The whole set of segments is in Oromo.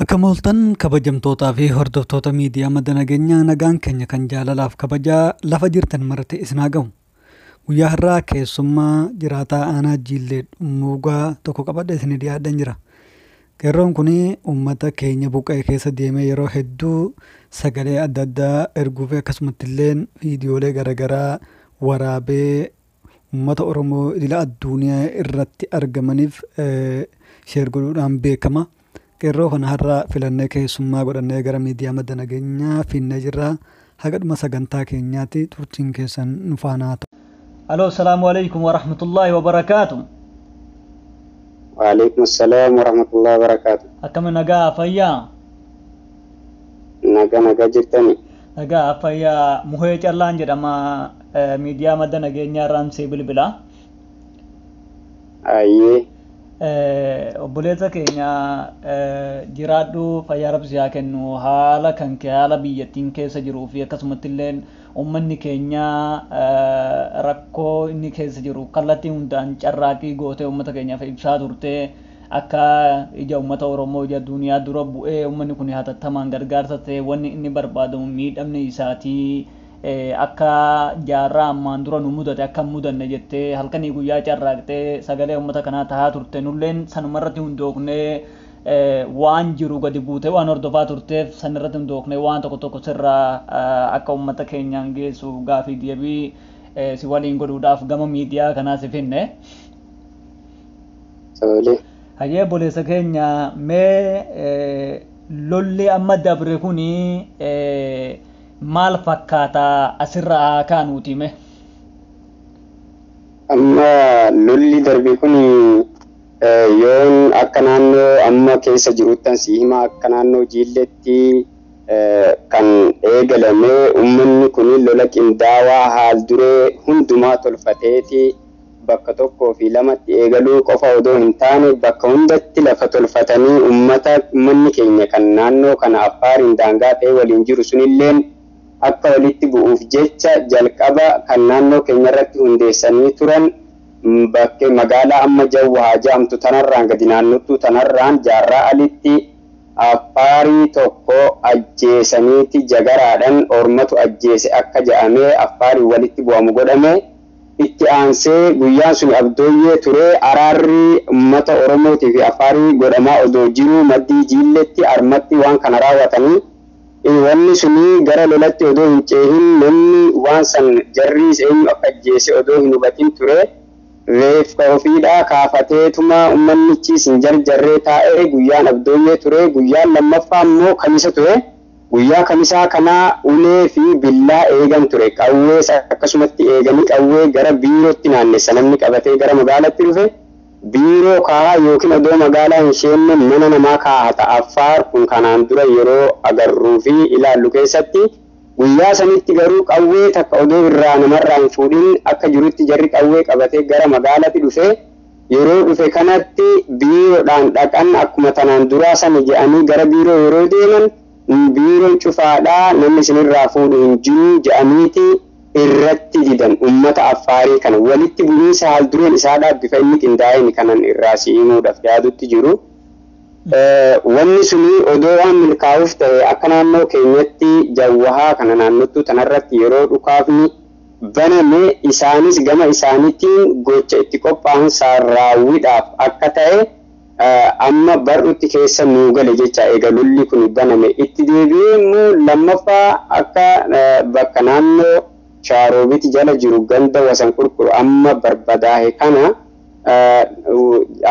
Akka mooltan kabajamtootaa fi hordoftoota miidiyaa madda nageenyaa, nagaan keenya kan jaalalaaf kabajaa lafa jirtan maratti isin haa ga'u. Guyyaa har'aa keessummaa jiraataa aanaa Jiillee Dhummuugaa tokko qabadhe isin dhiyaadhan jira. Qeerroon kun uummata keenya buqqa'e keessa deemee yeroo hedduu sagalee adda addaa erguu fi akkasumatti illee viidiyoolee garaagaraa waraabee uummata Oromoo idila addunyaa irratti argamaniif share godhuudhaan beekama. Qeerroo kana har'a filannee keessummaa godhannee gara miidiyaa madda nageenyaa finnee jirra. Haga dhuma sagantaa keenyaatti turtiin keessan nu faana haa ta'u. Aloo, salaamu alaikum wa rahmatullahi wa barakaatu. Waalaikum salaam wa rahmatullahi wa barakaatu. Akkami, nagaa fayyaa? Naga nagaa jirtani. Nagaa fayyaa. Muhee Callaan jedhama, miidiyaa madda nageenyaa irraan see bilbila. Ayyee. Obboleessa keenya, jiraadhu, fayyaa rabbi haa kennu. Haala kan kee, haala biyyattiin keessa jiruu fi akkasumatti illee uummanni keenya rakkoo inni keessa jiru kallattii hundaan carraaqii gootee uummata keenyaaf ibsaa turte. Akka ija uummata Oromoo ija duniyaa dura bu'ee uummanni kun hatattamaan gargaarsa ta'e wanni inni barbaadamu miidhamni isaatii akka jaarraa ammaan dura nu mudate akka hin mudanne jettee halkanii guyyaa carraaqxee sagalee uummata kanaa tahaa turte. Nulleen sanumarratti hundoofnee waan jiru gadi buutee waan hordofaa turteef sanirratti hundoofnee waan tokko tokko sirraa akka uummata keenyaan geessu gaafii deebii si waliin godhuudhaaf gama miidiyaa kanaa si finne. Tole. Hayyee obboleessa keenya, mee lolli amma dabre kuni maal fakkaata? Asirraa haa kaanuuti mee? Amma lolli darbe kun, yoon akka naannoo amma keessa jiruttan si hima, akka naannoo Jiilletti kan eegalame uummanni kun lola qindaawaa haal duree hundumaa tolfateeti. Bakka tokkoo fi lamatti eegaluu qofa odoo hin taane, bakka hundatti lafa tolfatanii uummata, uummanni keenya kan naannoo kana Affaariin daangaa ta'e waliin jiru sunilleen akka walitti bu'uuf jecha jalqaba kan naannoo keenya irratti hundeessanii turan bakkee magaalaa amma Jawwaa jedhamtu tanarraan gadi naannottuu tanarraan Jaarraa Alitti Affaarii tokko ajjeesaniiti jagaraadhaan ormatu ajjeese akka jedhamee Affaarii walitti bu'amu godhame. Itti aansee guyyaan sun Abdooyyee ture. Araarri uummata Oromootii fi Affaarii godhamaa odoo jiruu maddii Jiilletti armatti waan kana raawwatanii, wanni suni gara lolatti odoo hin ceehin namni waan san jarriis eenyu akka ajjeese odoo hin hubatin ture. Reeffa ofiidhaa kaafateetuma uummannichis hin jarjarree taa'ee guyyaan Abdooyyee ture. Guyyaan lammaffaa immoo Kamisa ture. Guyyaa Kamisaa kanaa ulee fi billaa eegan ture. Qawwee akkasumatti eeganii qawwee gara biirootti naannessa namni qabatee gara magaalaatti dhufe. Biiroo kaa'aa yookiin odoo magaalaa hin seenne mana namaa kaa'ata. Affaar kun kanaan dura yeroo agarruu fi ilaallu keessatti guyyaa sanitti garuu qawwee takka odoo irraa namarraa hin fuudhin akka jirutti jarri qawwee qabatee gara magaalaatti dhufe. Yeroo dhufe kanatti biiroodhaan dhaqan, akkuma tanaan duraa sana jedhanii gara biiroo yeroo deeman, biiroon cufaadhaa, namni isinirraa fuudhu hin jiru jedhaniiti irratti didan ummata Affaarii kana. Walitti bu'iinsa haal dureen isaadhaa bifa inni qindaa'een kanan irraa si himuudhaaf yaadutti jiru. Wanni suni odoo waan milkaa'uuf ta'e, akka naannoo keenyatti Jawwahaa kana naannottuu tanarratti yeroo dhukaafni baname isaanis gama isaaniitiin gocha itti qophaa'an raawwiidhaaf akka ta'e amma bar'utti keessa nuu gale jecha eega lolli kun baname. Itti deebi'ee immoo lammaffaa akka bakka naannoo Shaaroobiti jala jiru ganda Wasan Qurquru amma barbadaa'e kana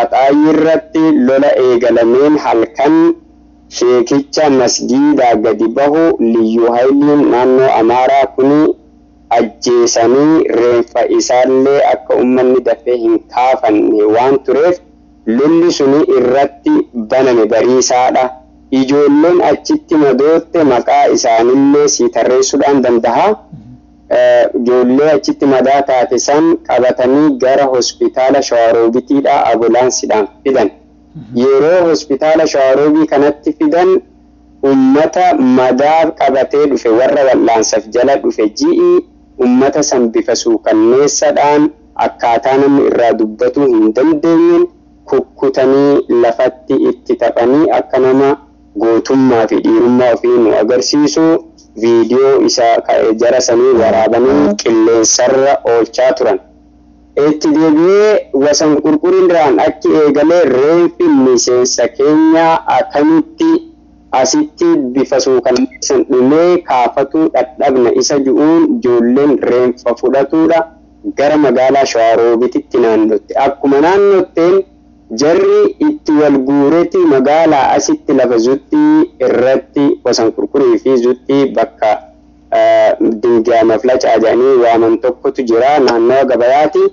Axaayii irratti lola eegalameen halkan sheekicha masgiidaa gadi bahu Liyyuu Hayiliin naannoo Amaaraa kuni ajjeesanii reenfa isaallee akka uummanni dafee hin kaafanne waan tureef lolli suni irratti baname bariisaadha. Ijoolleen achitti madootte maqaa isaanillee si tarreessuudhaan danda'a. Ijoollee achitti madaa taate san qabatanii gara hospitaala Shawaroobitiidha ambulaansiidhaan fidan. Yeroo hospitaala Shawaroobii kanatti fidan ummata madaa qabatee dhufe, warra wal'aansaaf jala dhufe ji'i, ummata san bifa suukanneessaadhaan akkaataa namni irraa dubbatuu hin dandeenyeen kukkutanii lafatti itti taphanii akka nama Gootummaa fi dhiirummaa ofii nu agarsiisu viidiyoo isaa jara sanii waraabanii qilleensarra oolchaa turan. Itti deebi'ee Wasan Qurqurirraan akki eegalee reenfi miseensa keenyaa akkamitti asitti bifa suukanneessan dhumee kaafatuu dhadhabna isa ju'uun ijoolleen reenfa fudhatuudha gara magaalaa Shawaroobititti naannotte. Akkuma naannotteen jarri itti wal guureeti magaalaa asitti lafa zuxxii irratti Wasan Qurqurii fi zuxxii bakka Dingaa Maflacaa jedhanii waaman tokkotu jira naannawa gabayaati.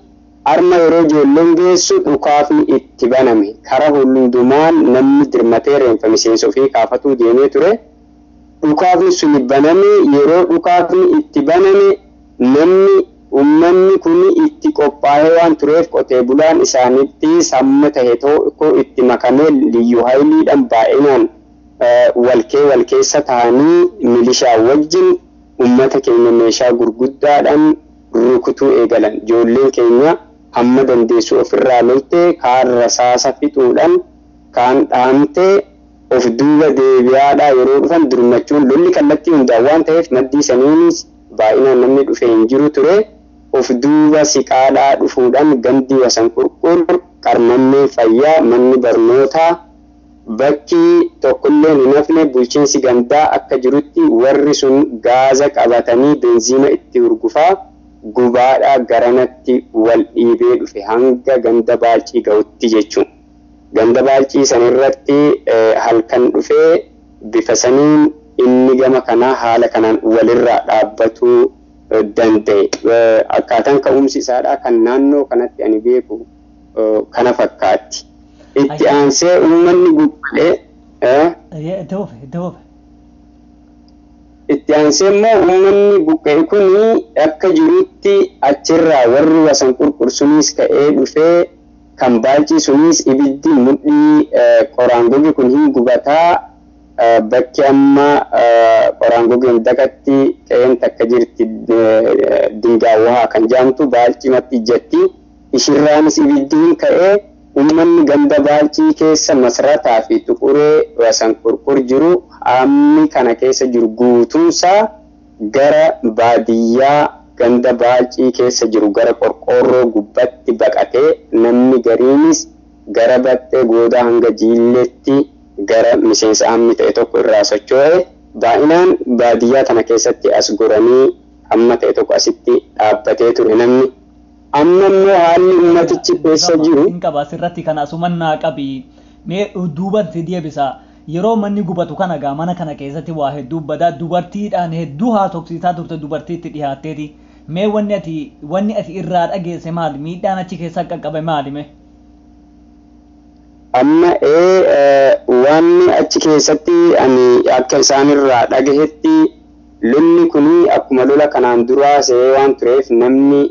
Arma yeroo ijoolleen geessu dhukaafni itti baname. Kara hundumaan namni dirmatee reenfa miseensa ofii kaafatuu deemee ture. Dhukaafni suni baname. Yeroo dhukaafni itti baname namni ummanni kun itti qophaa'ee waan tureef qotee bulaan isaanitti samma tahe tokko itti makamee liyyuu hayiliidhaan baay'inaan walkee wal keessa ta'anii milishaa wajjin ummata keenya meeshaa gurguddaadhaan rukutuu eegalan. Ijoolleen keenya hamma dandeessu ofirraa loltee kaan rasaasa fixuudhaan kaan dhaamtee of duuba deebi'aadhaa yeroo dhufan durmachuun lolli kallattii hundaan waan ta'eef maddii saniinis baay'inaan namni dhufe hin jiru ture. Of duuba siqaadhaa dhufuudhaan gandi Wasan Qurqur, qarmammeen fayyaa, manni barnootaa bakki tokkolleen hin hafne, bulchiinsi gandaa akka jirutti warri sun gaaza qabatanii benziima itti hurgufaa gubaadhaa garanatti wal dhiibee dhufe hanga ganda Baalcii ga'utti jechuun. Ganda Baalcii sanirratti halkan dhufee bifa saniin inni gama kanaa haala kanaan walirraa dhaabbatuu danda'e. Akkaataan ka'umsi isaadhaa kan naannoo kanatti ani beeku kana fakkaatti. Itti aansee uummanni gubbadhee Itti fufe, itti fufe. Itti aansee immoo uummanni buqqa'e kun akka jirutti achirraa warri Wasan Qurqur sunis ka'ee dhufee kan Baalcii sunis ibiddi mudhii qoraan goge kun hin gubataa. Bakki amma qoraan gogeen dagatti qe'een takka jirti, Dingaawwaa kan jedhamtu Baalcimatti ijjatti. Ishirraanis ibiddi hin ka'ee uummanni ganda Baalcii keessa Masrataa fi Tuquree Wasan Qurqur jiru hammi kana keessa jiru guutuunsaa gara baadiyyaa ganda Baalcii keessa jiru gara qorqoorroo gubbatti baqatee namni gariinis gara Baxxee Goodaa hanga Jiilleetti gara miseensa hammi ta'e tokko irraa socho'e baay'inaan baadiyyaa kana keessatti as goranii hamma ta'e tokko asitti dhaabbatee ture namni. Amma immoo haalli ummatichi keessa jiru. Hin qaba asirratti kana asumannaa qabi. Mee duuban si deebisa. Yeroo manni gubatu kana gaa mana kana keessatti waa hedduu badaa dubartiidhaan hedduu haasofsiisaa turte dubartiitti dhiyaatteeti. Mee wanni ati irraa dhageesse maali? Miidhaan achi keessa qaqqabe maali mee? Amma wanni achi keessatti ani akka isaanirraa dhagahetti lolli kuni akkuma lola kanaan duraa se'ee waan tureef namni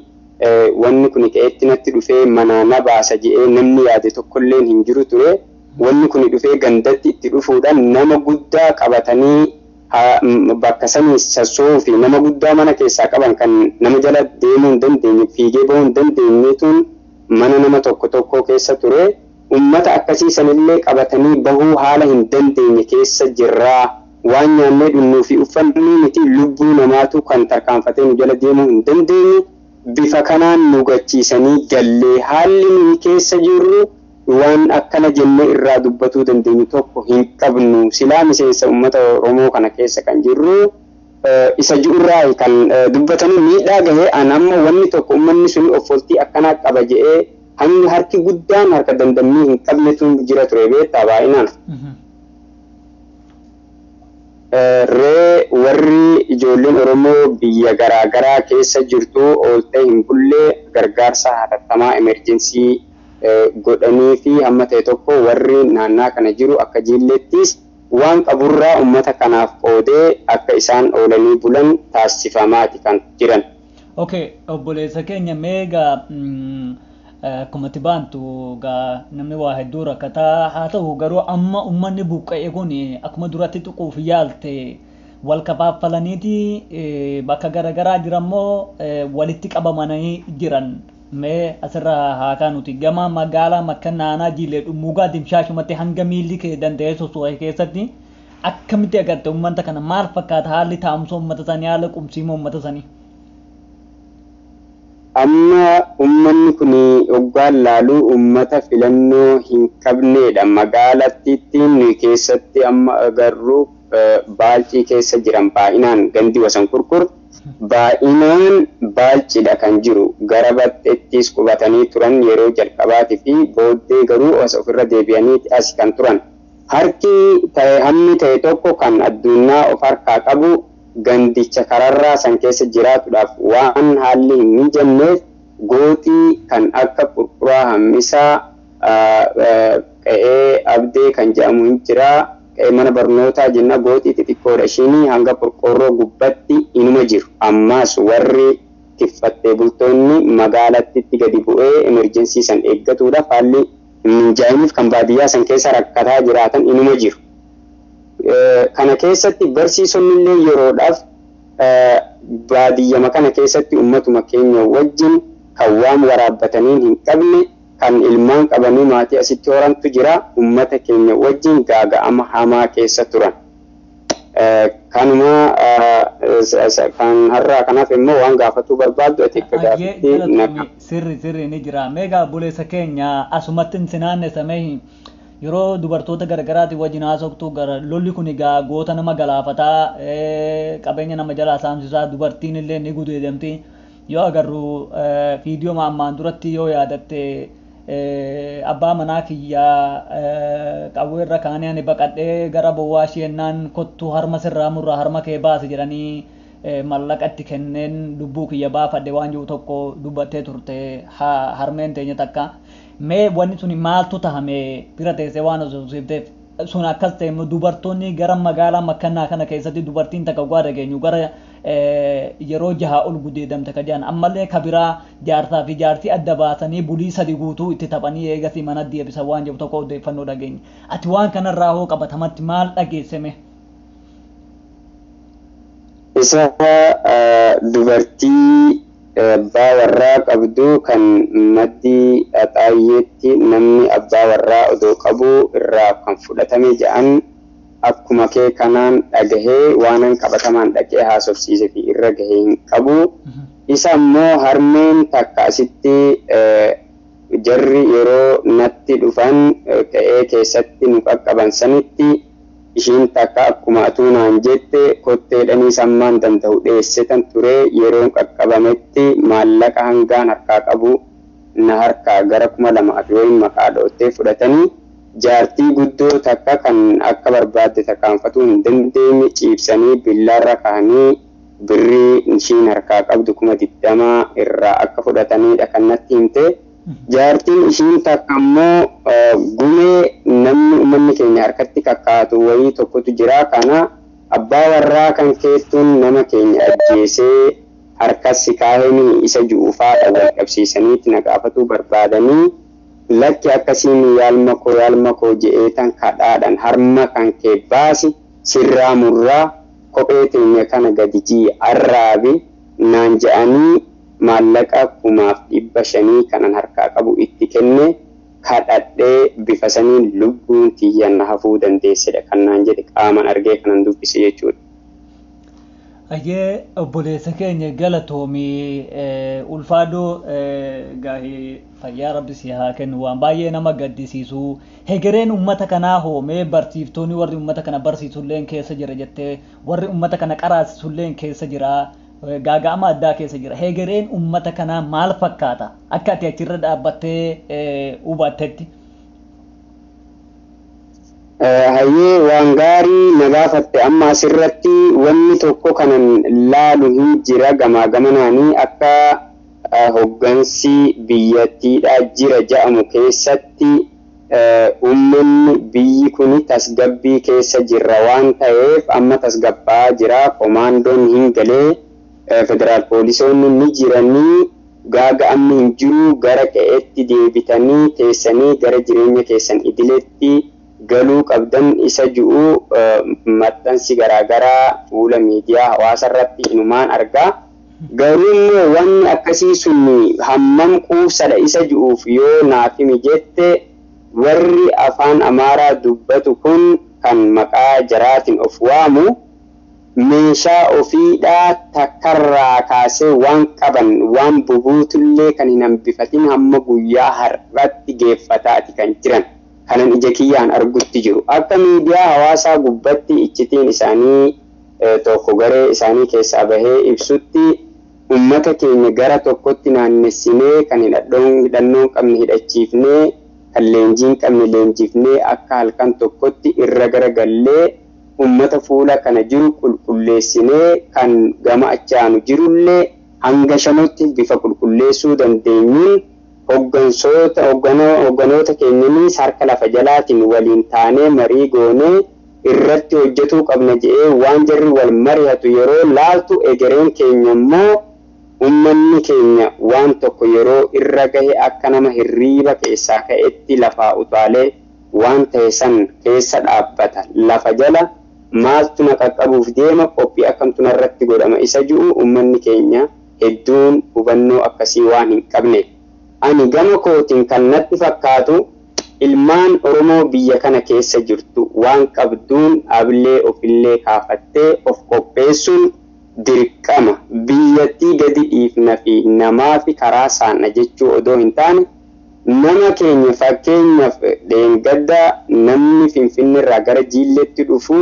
wanni kuni qe'eetti natti dhufee manaa na baasa jedhee namni yaade tokkolleen hin jiru ture. Wanni kuni dhufee gandatti itti dhufuudhaan nama guddaa qabatanii bakka sanii sasso'uu fi nama guddaa mana keessaa qaban kan nama jala deemuu hin dandeenye, fiigee bahuu hin dandeenyetuun mana nama tokko tokko keessa ture. Ummata akkasii sanillee qabatanii bahuu haala hin dandeenye keessa jirraa. Waan nyaannee dhunnuu fi uffanni miti, lubbuu namaatu kan tarkaanfatee nu jala deemuu hin dandeenye. Bifa kanaan nu gachiisanii gallee haalli nuyi keessa jirru waan akkana jennee irraa dubbatuu dandeenyu tokko hin qabnu. Silaa miseensa uummata Oromoo kana keessa kan jirru isa ji'urraa kan dubbatanii miidhaa gahee an amma wanni tokko uummanni suni offoltii akkanaa qaba jedhee hangi harki guddaan harka dandammii hin qabnetu jira ture beektaa baay'inaan. Ree warri ijoolleen Oromoo biyya garaa garaa keessa jirtu ooltee hin bullee gargaarsa hatattamaa emergency godhanii fi hamma ta'e tokko warri naannaa kana jiru akka Jiilleettis waan qaburraa uummata kanaaf qoodee akka isaan oolanii bulan taasifamaati kan jiran. Okay, obboleessa keenya, meegaa akkuma itti baantu gaa namni waa hedduu rakkataa haa ta'u garuu amma uummanni buqqa'e kun akkuma duratti tuquuf yaalte wal kafaffalaniiti bakka garaagaraa jirammoo walitti qabamanii jiran. Mee asirraa haa kaanuti gama magaalaa makka naanaa Jiilee Dhummuugaa dimshaashumatti hanga miilli kee danda'ee soso'e keessatti Akkamitti agarte uummata kana? Maal fakkaata haalli taa'umsa uummata sanii, haala qubsiima uummata sanii? Amma uummanni kun hoggaan laaluu uummata filannoo hin qabneedha. Magaalattiitti nuyi keessatti amma agarru baalcii keessa jiran baay'inaan gandi wasan kurkur baay'inaan baalcidha kan jiru. Gara baxxeettis qubatanii turan yeroo jalqabaatii fi booddee garuu as ofirra deebi'anii as kan turan. Harki ta'e hammi ta'e tokko kan addunyaa of harkaa qabu gandicha kararraa san keessa jiraatuudhaaf waan haalli hin mijanneef gootii kan akka qurquraa hammisaa, qe'ee abdee kan jedhamu hin jira, qe'ee mana barnootaa jenna, gootii xixiqqoodha ishiin hanga qorqoorroo gubbatti inuma jiru. Ammaas warri tiffattee bultoonni magaalattitti gadi bu'ee emerjensii san eeggatuudhaaf haalli hin mijaa'iniif kan baadiyyaa san keessa rakkataa jiraatan inuma jiru. Kana keessatti barsiisonni illee yeroodhaaf baadiyyama kana keessatti uummatuma keenya wajjin kan waan waraabbatanii hin qabne kan ilmaan qabanii maatii asitti horantu jira, uummata keenya wajjin gaaga'ama hamaa keessa turan. Kanuma kan har'aa kanaaf immoo waan gaafatuu barbaaddu ati akka gaafatti. Sirri sirri ni jira. Meegaa obboleessa keenya, asumatti hin sinaanne yeroo dubartoota garaagaraatiin wajjin haasoftu, gara lolli kun egaa goota nama galaafataa, qabeenya nama jalaa saamsisaa, dubartiin illee ni gudeedamti. Yoo agarru viidiyoo ammaan duratti yoo yaadatte, abbaa manaa kiyyaa qawwee irra kaanii ani baqadhee gara bowwaa ishee kottu harma sirraa murraa harma kee baase jedhanii mallaqa itti kenneen lubbuu kiyya baafadhe waan jiru tokko dubbattee turte harmeen teenya takka. Mee wanni suni maaltu tahame bira teessee waan osoo sun akkas ta'e immoo dubartoonni gara magaalaa makkannaa kana keessatti dubartiin takka dhugaa dhageenyu gara yeroo jaha ol gudeedamte ka jedhan, ammallee ka biraa jaarsaa fi jaartii adda baasanii bulii 3 guutuu itti taphanii eegasii mana deebisan waan jiru tokko odeeffannoo dhageenya. Ati waan kanarraa hoo qabatamatti maal dhageesseme? Isa dubartii abbaa warraa qabdu kan maddii xaayyeetti namni abbaa warraa odoo qabu irraa kan fudhatame jedhan akkuma kee kanaan dhagahee waanan qabatamaan dhaqee haasofsiise fi irra gahee hin qabu. Isa immoo harmeen takka asitti jarri yeroo natti dhufan qe'ee keessatti nu qaqqaban sanitti ishiin takka akkuma atuu naan jette kotteedhanii sammaan danda'u dheessetan ture, yeroon qaqqabametti maallaqa hangaan harkaa qabu na harkaa gara 2000 fi wayin maqaa dhoottee fudhatanii jaartii guddoo takka kan akka barbaadde tarkaanfatuu hin dandeenye ciibsanii billaarra kaa'anii birrii ishiin harkaa qabdu 20,000 irraa akka fudhatanidha kan natti himte. Jaartiin ishiin takka immoo gumee namni uummanni keenya harkatti kakkaatu wayii tokkotu jira, kana abbaa warraa kan keettuun nama keenya ajjeesee harkas si kaahanii isa ju'uufaadha wal qabsiisaniitti na gaafatuu barbaadanii, lakki akkasiin yaalma koo yaalma koo je'eetan kadhaadhaan harma kan kee baasi sirraa murraa kophee teenya kana gadi jii arraabi naan je'anii maallaqa 5,500 kanan harkaa qabu itti kenne kadhadhee bifa saniin lubbuun tiyya na hafuu dandeessedha kan naan jedhe qaaman argee kanan dubbise jechuudha. Ayyee obboleessa keenya, galatoomii, ulfaadhoo, gaahee fayyaa rabbi si haa kennu. Waan baay'ee nama gaddisiisu. Hegereen uummata kanaa hoomee barsiiftoonni warri uummata kana barsiisulleen keessa jira jettee, warri uummata kana qaraasisulleen keessa jira, gaaga'ama addaa keessa jira. Hegereen uummata kanaa maal fakkaata akka ati achirra dhaabbattee hubattetti? Hayyee, waan gaarii na gaafatte. Amma asirratti wanni tokko kanan laalu hin jira. Gamaa gamanaanii akka hoggansi biyyattiidhaa jira jedhamu keessatti uummanni biyyi kun tasgabbii keessa jirra waan ta'eef amma tasgabbaa jira, komaandoon hin galee, federaal poolisoonni ni jiranii, gaaga'amni hin jiru, gara qe'eetti deebitanii teessanii gara jireenya keessan idileetti galuu qabdan isa ji'u maxxansi garaagaraa fuula miidiyaa hawaasa irratti inumaan argaa. Garuu immoo wanni akkasii sun hammam quubsadha isa ji'uuf yoo naaf himi jette, warri afaan Amaaraa dubbatu kun kan maqaa jaraatiin of waamu meeshaa ofiidhaa takkarraa kaasee waan qaban waan bubuutullee kan hin hambifatin hamma guyyaa har'atti geeffataati kan jiran kanan ija kiyyaan argutti jiru. Akka miidiyaa hawaasaa gubbatti iccitiin isaanii tokko garee isaanii keessaa bahee ibsutti ummata keenya gara tokkotti naannessinee kan hidhannoo hin qabne hidhachiifnee kan leenjii hin qabne leenjifnee akka halkan tokkotti irra garagallee ummata fuula kana jiru qulqulleessinee kan gama achaanu jirullee hanga shanutti bifa qulqulleessuu dandeenyuun hogganoota keenyaniis harka lafa jalaatiin waliin taanee marii goonee irratti hojjetuu qabna jedhee waan jarri wal mari'atu yeroo laaltu egereen keenya immoo ummanni keenya waan tokko yeroo irra gahe akka nama hirriiba keessaa ka'etti lafaa utaalee waan ta'e san keessa dhaabbata. Lafa jala maaltu na qaqqabuuf deema, qophii akkamtu narratti godhama isa ji'u ummanni keenya hedduun hubannoo akkasii waan hin qabne. Ani gama kootiin kan natti fakkaatu ilmaan Oromoo biyya kana keessa jirtu waan qabduun ablee ofillee kaafattee of qopheessuun dirqama. Biyyattii gadi dhiifna fi namaa fi karaa saanna jechuu odoo hin taane nama keenya fakkeenyaaf dheengadda namni Finfinneerraa gara Jiilleetti dhufu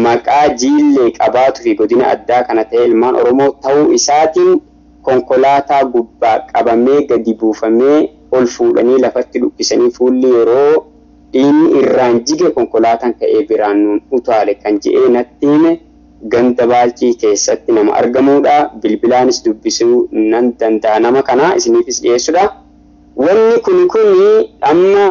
maqaa Jiillee qabaatu fi godina addaa kana ta'e ilmaan Oromoo ta'uu isaatiin konkolaataa gubbaa qabamee gadi buufamee ol fuudhanii lafatti dhukkisanii fuulli yeroo dhiinni irraan jige konkolaataan ka'ee biraan nuun utaale kan je'ee natti hime ganda Baalchii keessatti nama argamuudha. Bilbilaanis dubbisuu nan danda'a nama kana isiniifis dhiyeessuudha. Wanni kuni amma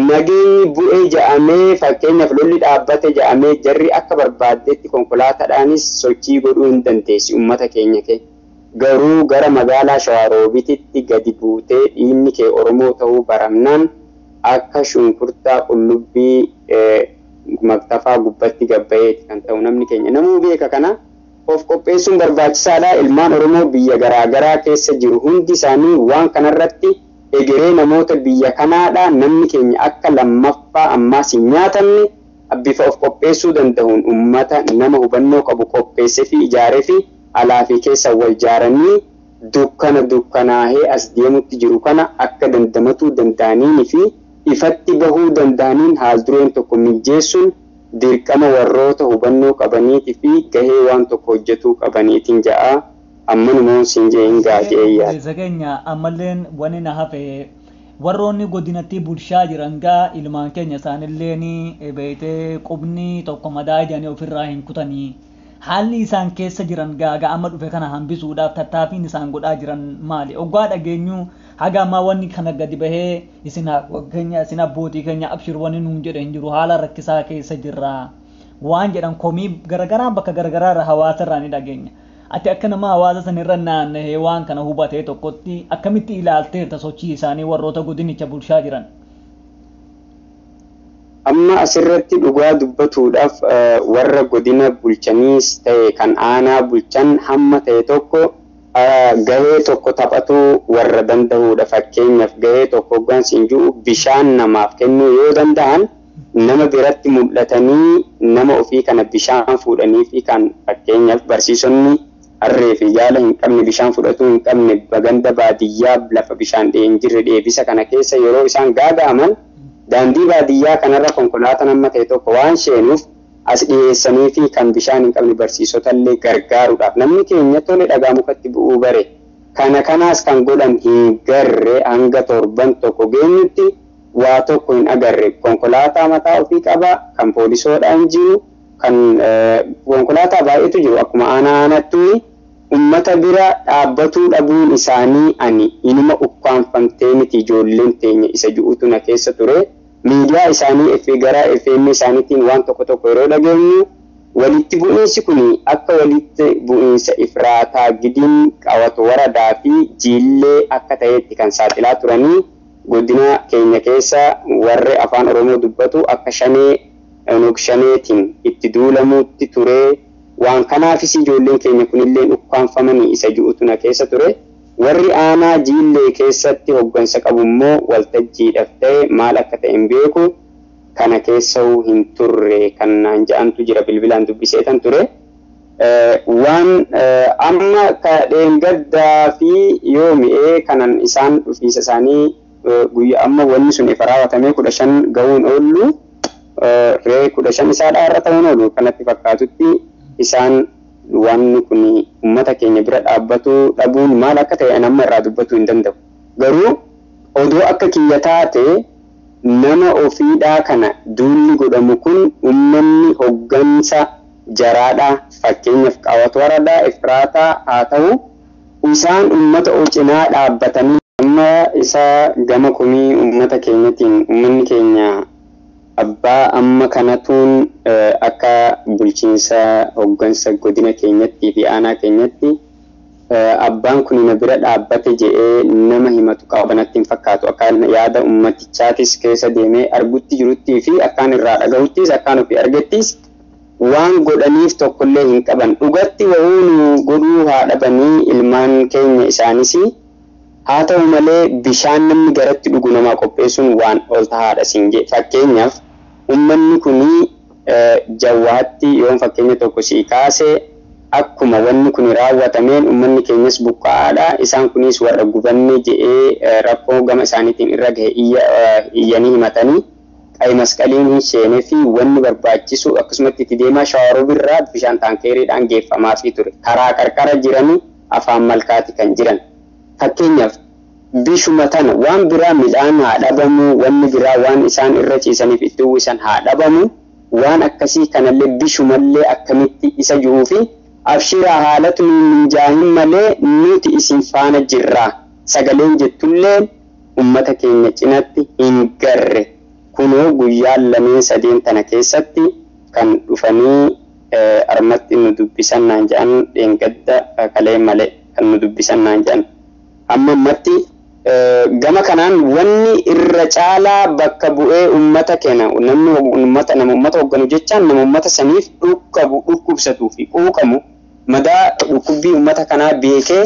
nageenyi bu'ee ja'amee fakkeenyaaf lolli dhaabbate ja'amee jarri akka barbaaddetti konkolaataadhaanis sochii godhuu hin dandeessi uummata keenya kee. Garuu gara magaalaa Shawaroobititti gadi buutee dhiinni kee Oromoo ta'uu baramnaan akka shunkurtaa qullubbii maktafaa gubbatti gabbayeeti kan ta'u namni keenya. Namuu beeka kana of qopheessuun barbaachisaadha. Ilmaan Oromoo biyya garaagaraa keessa jiru hundi isaanii waan kanarratti egeree namoota biyya kanaadha. Namni keenya akka lammaffaa ammaas hin nyaatamne bifa of qopheessuu danda'uun uummata nama hubannoo qabu qopheessee fi ijaaree fi alaa fi keessa wal jaaranii dukkana dukkanaahee as deemutti jiru kana akka dandamatuu danda'aniin fi ifatti bahuu danda'aniin haal dureen tokko mijeessuun dirqama warroota hubannoo qabaniitii fi gahee waan tokko hojjetuu qabaniitiin ja'a. Ammanumaan siin jee hin ga'a jee yaada. Isa keenya ammalleen wanni na hafe warroonni godinatti bulchaa jiran gaa ilmaan keenya isaanilleen beeytee qubni tokko madaa jedhanii ofirraa hin kutanii. Haalli isaan keessa jiran gaaga amma dhufe kana hambisuudhaaf tattaaffiin isaan godhaa jiran maali? Oggaa dhageenyu haga ammaa wanni kana gadi bahee isin keenya isin abbootii keenya abshir wanni nuun jedhe hin jiru haala rakkisaa keessa jirra waan jedhan komii garagaraa bakka garagaraa irra hawaasa irraa ni dhageenya. Ati akka nama hawaasa sanirra naanna'ee waan kana hubatee tokkotti akkamitti ilaalteerta sochii isaanii warroota godinicha bulchaa jiran? Amma asirratti dhugaa dubbatuudhaaf warra godina bulchaniis ta'e kan aanaa bulchan hamma ta'e tokko gahee tokko taphatuu warra danda'uudha. Fakkeenyaaf gahee tokko hoggansi hin jiru bishaan namaaf kennuu yoo danda'an nama biratti mul'atanii nama ofii kana bishaan fuudhanii fi kan fakkeenyaaf barsiisonni harree fi jaala hin qabne bishaan fudhatuu hin qabne baganda baadiyyaa lafa bishaan hin jirre dheebisa kana keessa yeroo isaan gaaga'aman daandii baadiyyaa kanarra konkolaataan amma ta'e tokko waan sheenuuf as dhiyeessanii fi kan bishaan hin qabne barsiisota illee gargaaruudhaaf namni keenya tole dhagaa mukatti bu'uu bare kana kanaas kan godhan hin garre hanga torban tokko geenyutti waa tokko hin agarre. Konkolaataa mataa ofii qaba kan poolisoodhaan jiru kan konkolaataa baay'eetu jiru akkuma aanaa aanattuu ummata bira dhaabbatuu dhabuun isaanii ani inuma ukkaanfamtee miti ijoolleen teenya isa ji'utu na keessa ture. Miidiyaa isaanii gara FM isaaniitiin waan tokko tokko yeroo dhageenyu walitti bu'iinsi kun akka walitti bu'iinsa Ifraataa Gidiin Qawato Waradaa fi Jiillee akka ta'etti kan saaxilaa turanii godina keenya keessa warri afaan Oromoo dubbatu akka shanee shaneetiin itti duulamuutti ture. Waan kanaafis ijoolleen keenya kunillee ukkaanfamanii isa ji'utu na keessa ture. Warri aanaa Jiillee keessatti hoggansa qabu immoo waltajjiidhaaf ta'e maal akka ta'e hin beeku. kana keessa'uu hin turre kan naan ja'antu jira bilbilaan dubbiseetan ture. Waan amma dheengaddaa fi yoo mi'ee kanan isaan dhufiisa isaanii guyyaa amma wanni sun ifa raawwatamee 15 ga'uun oollu ree 15 isaadhaa irra ta'uun oolu kanatti fakkaatutti isaan wanni kun uummata keenya bira dhaabbatu dhabuun maal akka ta'e amma irraa dubbachuu hin danda'u. Garuu odoo akka kiyya taate nama ofiidhaa kana duulli godhamu kun uummanni hoggansa jaraadhaa fakkeenyaaf Qaawwatwaradhaa Efraataa haa ta'u isaan uummata cinaa dhaabbatanii amma isa gama komii uummata keenyatiin uummanni keenya abbaa amma kanatuun akka bulchiinsa hoggansa godina keenyattii fi aanaa keenyatti abbaan kun na bira dhaabbate jedhee nama himatu qabanatti hin fakkaatu. Akka yaada ummatichaatis keessa deemee argutti jiruttii fi akkaan irraa dhagahuttis akkaan ofii argattis waan godhaniif tokkollee hin qaban. Dhugatti wa'uu nu godhuu haa dhabanii ilmaan keenya isaanis haa ta'u malee bishaan namni garatti dhugu namaa qopheessuun waan ol tahaadha siin jedhe. Fakkeenyaaf uummanni kunii Jawwaatti yoon fakkeenya tokko sii kaase akkuma wanni kun raawwatameen uummanni keenyas buqqa'aadha. Isaan kunis warra gubanne jedhee rakkoo gama isaaniitiin irra gahe iyyanii himatanii qayi masqaliin hin seenee fi wanni barbaachisu akkasumatti itti deemaa Shawaroob irraa bishaan taankeeriidhaan geeffamaafii ture. Karaa qarqara jiranii afaan malkaati kan jiran. Fakkeenyaaf bishuma tana waan biraa midhaan haa dhabamu, wanni biraa waan isaan irra ciisaniif itti uwwisan haa dhabamu, waan akkasii kanallee bishumallee akkamitti isa jiruu fi abshiraa haalatu nu minjaahin malee nuti isin faana jirra. Sagaleen jettullee uummata keenya cinatti hin garre. Kunoo guyyaa lameen sadeen tana keessatti kan dhufanii armatti nu dubbisan naan jedhan dheengadda kalee malee kan nu dubbisan naan jedhan. Amma ammatti gama kanaan wanni irra caalaa bakka bu'ee uummata keenya namni uummata nama uummata hogganu jechaan nama uummata saniif dhukkabu dhukkubsatuu fi quuqamu madaa dhukkubbii uummata kanaa beekee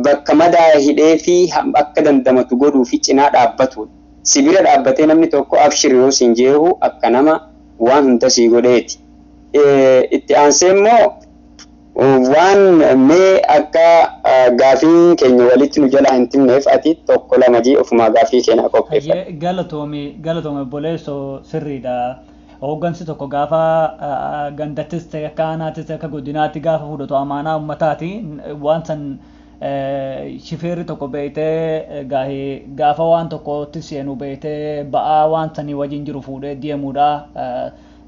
bakka madaa hidhee fi akka dandamatu godhuu fi cinaa dhaabbatudha. Sibira dhaabbatee namni tokko abshir yoo siin jeehu akka nama waan hunda sii godheeti. Itti aansee immoo waan mee akka gaafiin keenya walitti nu jalaa hin timneef ati tokko lama jii ofumaa gaafii keenyaa qopheeffadhu. Galatoomi obboleessoo sirriidha. Hooggansi tokko gaafa gandattis ta'e akka aanaattis ta'e akka godinaatti gaafa fudhatu amaanaa uummataati. Waan san shifeerri tokko beeytee gaafa waan tokkotti seenu beeytee ba'aa waan sanii wajjin jiru fuudhee deemuudha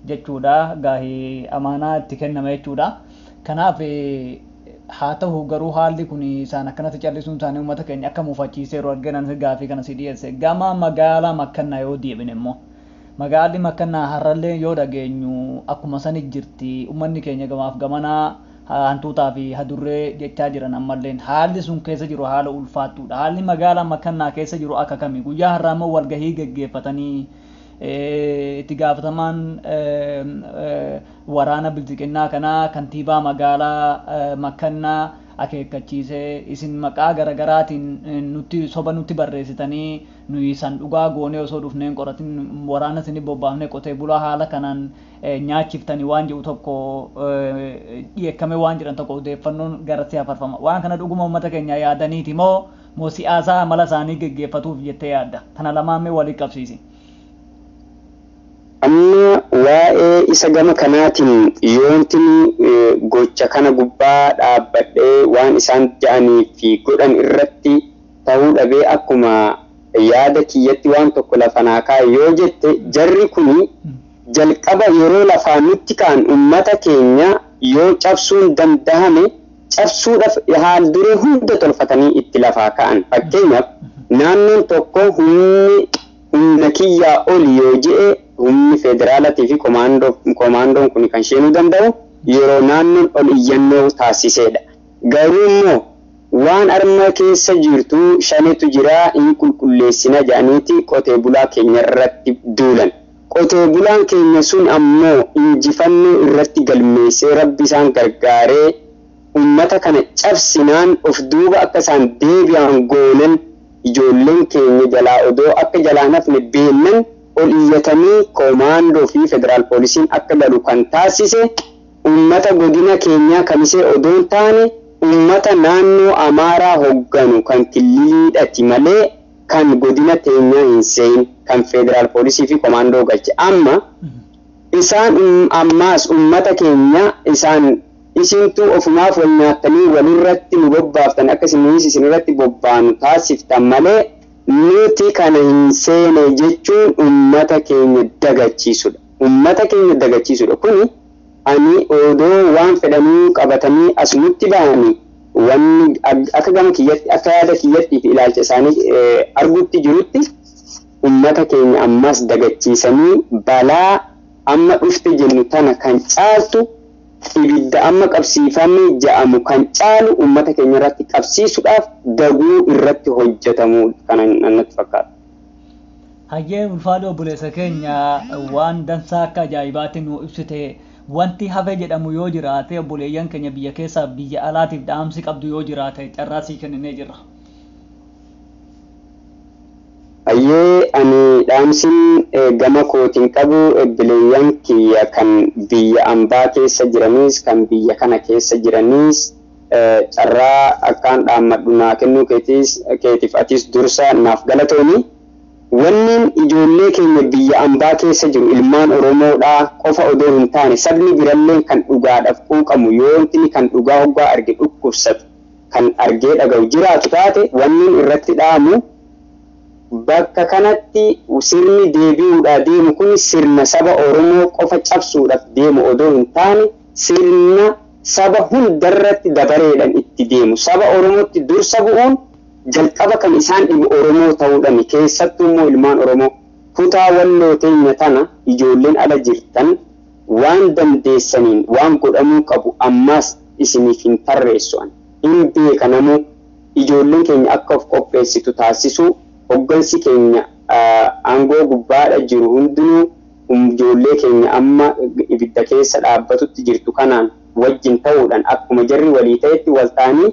jechuudha. Gaahee amaanaa itti kenname jechuudha. Kanaaf haa ta'u garuu haalli kun isaan akkanatti callisuun isaanii uummata keenya akka mufachiiseeru arganan gaafii kana si dhiyeesse. Gama magaalaa Makkannaa yoo deebine immoo magaalli Makkannaa har'allee yoo dhageenyu akkuma sani jirti. Uummanni keenya gamaaf gamanaa hantuutaa fi hadurree jechaa jiran ammalleen haalli sun keessa jiru haala ulfaattuudha. Haalli magaalaa Makkannaa keessa jiru akka kami? Guyyaa har'aa immoo walgahii geggeeffatanii itti gaafatamaan waraana bilxiqinnaa kanaa kantiibaa magaalaa Makkannaa akeekkachiisee isin maqaa garagaraatiin nutti soba nutti barreessitanii nuyi san dhugaa goonee osoo dhufneen qoratin waraana isin bobbaafnee qotee bulaa haala kanaan nyaachiftanii waan jedhu tokko dhiyeeffame waan jedhan tokko odeeffannoon garatti hafarfama. Waan kana dhuguma uummata keenya yaadaniiti moo siyaasaa amala isaanii geggeeffatuuf jettee yaadda? Tana lamaan mee walii qabsiisi. Amma waa'ee isa gama kanaatiin yoontini gocha kana gubbaa dhaabbadhee waan isaan ja'anii fi godhan irratti ta'uu dhabee akkuma yaada kiyyatti waan tokko lafa naa kaa'e yoo jette jarri kuni jalqaba yeroo lafaa nutti ka'an uummata keenya yoo cabsuun dandahame cabsuudhaaf haal duree hunda tolfatanii itti lafaa ka'an. Fakkeenyaaf naannoon tokko humna kiyyaa oli yoo je'e humni federaalatii fi koomaandoon kun kan seenuu danda'u yeroo naannoon ol iyyannoo taasisedha. Garuu immoo waan arma keessa jirtu shanetu jira hin qulqulleessina jedhaniiti qotee bulaa keenya irratti duulan. Qotee bulaan keenya sun ammoo injifannoo irratti galmeessee rabbi isaan gargaaree uummata kana cabsinaan of duuba akka isaan deebi'an goonan ijoolleen keenya jalaa odoo akka jalaa hafne beennan Ol iyyatanii koomaandoo fi federaal poolisiin akka galu kan taasise ummata godina keenyaa Kamisee odoo hin taane ummata naannoo Amaaraa hogganu kan killiliidhati malee kan godina teenyaa hin seen kan federaal poolisii fi koomaandoo galche. Amma isaan ammaas ummata keenya isaan isintu ofumaaf wal nyaattanii walirratti nu bobbaaftan, akka isinis isinirratti bobbaanu taasiftan malee nuti kana hin seene jechuun ummata keenya dagachiisudha. Ummata keenya dagachiisudha. Kuni ani odoo waan fedhanii qabatanii as nutti bahanii wanni akka gama kiyyatti, akka yaada kiyyattii fi ilaalcha isaanii argutti jirutti, ummata keenya ammas dagachiisanii balaa amma dhufte jennu tana kan caaltu, ibidda amma qabsiifame ja'amu kan caalu ummata keenya irratti qabsiisuudhaaf daguu irratti hojjetamu kana natti fakkaata. Hayyee, ulfaadhu obboleessa keenya, waan dansaa akka ajaa'ibaatti nu ibsite. Wanti hafe jedhamu yoo jiraate, obboleeyyan keenya biyya keessaa biyya alaatiif dhaamsi qabdu yoo jiraate, carraa sii kenninee jirra. Hayyee, ani dhaamsin gama kootiin qabu obboleeyyan kiyya kan biyya ambaa keessa jiraniis kan biyya kana keessa jiraniis, carraa akkaan dhaammadhu naa kennuu keetiis keetiif atis dursa naaf galatoomi. Wanni ijoollee keenya biyya ambaa keessa jiru, ilmaan Oromoodhaa qofa odoo hin taane sabni birallee kan dhugaadhaaf quuqamu, yoomtini kan dhugaa hoggaa arge dhukkubsatu, kan argee dhaga'u jiraatu taate, wanni irratti dhaamu bakka kanatti sirni deebi'uudhaa deemu kun sirna saba Oromoo qofa cabsuudhaaf deemu odoo hin taane sirna saba hundarratti dabareedhaan itti deemu. Saba Oromootti dursa bu'uun jalqaba kan isaan dhibu Oromoo ta'uudhaan, keessattuu immoo ilmaan Oromoo kutaa Walloo teenya tana ijoolleen ala jirtan waan dandeessaniin waan godhamuu qabu ammaas isiniif hin tarreessu, hin beekanamuu ijoolleen keenya akka of qopheessitu taasisuu, hoggansi keenya aangoo gubbaadha jiru hundinuu ijoollee keenya amma ibidda keessa dhaabbatutti jirtu kanaan wajjin ta'uudhaan akkuma jarri walii ta'etti wal ta'anii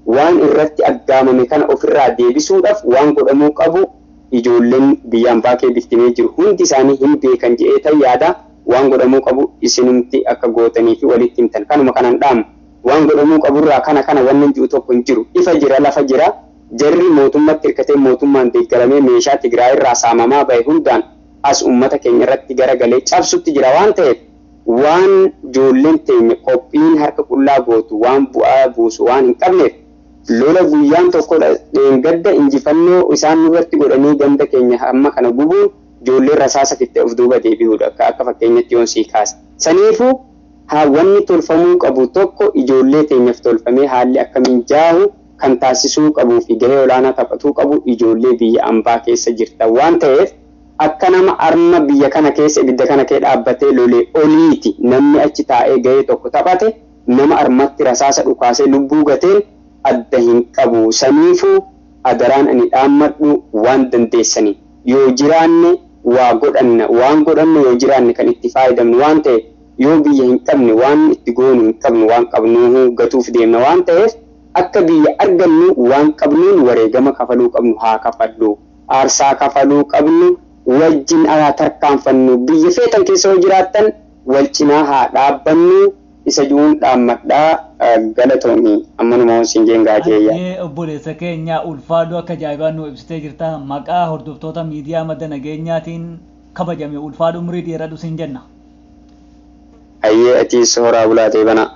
waan irratti aggaamame kana ofirraa deebisuudhaaf waan godhamuu qabu ijoolleen biyya ambaa kee biftimee jiru hundi isaanii hin beekan jedhee ta'e yaada. Waan godhamuu qabu isinumti akka gootanii fi walitti himtan kanuma kanan dhaamu. Waan godhamuu qaburraa kana kana wanni jiru tokko hin jiru, ifa jira, lafa jira. Jarri mootummatti hirkatee, mootummaan deeggaramee, meeshaa Tigraay irraa saamamaa bahe hundaan as ummata keenya irratti garagalee cabsutti jira waan ta'eef, waan ijoolleen teenya qophiin harka qullaa gootu waan bu'aa buusu waan hin qabneef, lola guyyaan tokko dheengadda injifannoo isaan nurratti godhanii ganda keenya hamma kana gubuun ijoolleen rasaasa fixxee of duuba deebi'uudha akka fakkeenyatti yoon sii kaase. Saniifuu haa wanni tolfamuu qabu tokko ijoollee teenyaaf tolfamee haalli akkamiin jaahu kan taasisuu qabuu fi gahee olaanaa taphatuu qabu ijoollee biyya ambaa keessa jirtan waan ta'eef, akka nama arma biyya kana keessa ibidda kana kee dhaabbatee lolee oliiti namni achi taa'ee gahee tokko taphate nama armatti rasaasa dhukaasee lubbuu gateen adda hin qabu. Saniifuu adaraan ani dhaammadhu, waan dandeessanii yoo jiraanne waa godhanna, waan godhannu yoo jiraanne kan itti fayyadamnu waan ta'eef, yoo biyya hin qabne waan itti goonu hin qabnu, waan qabnuu gatuuf deemna waan ta'eef, akka biyya argannu waan qabnuun wareegama kafaluu qabnu haa kafallu, aarsaa kafaluu qabnu wajjin haa tarkaanfannu, biyya feetan keessa yoo jiraattan wal cinaa haa dhaabbannu isa juun dhaammadhaa. Galatoomii, ammanuma siin jeen gaajeeyya. Obboleessa keenya, ulfaadhu, akka ajaa'ibaa nu ibsitee jirta. Maqaa hordoftoota miidiyaa Madda Nageenyaatiin kabajame, ulfaadhu, umurii dheeradhu siin jenna. Hayyee, atiis horaa bulaatee banaa.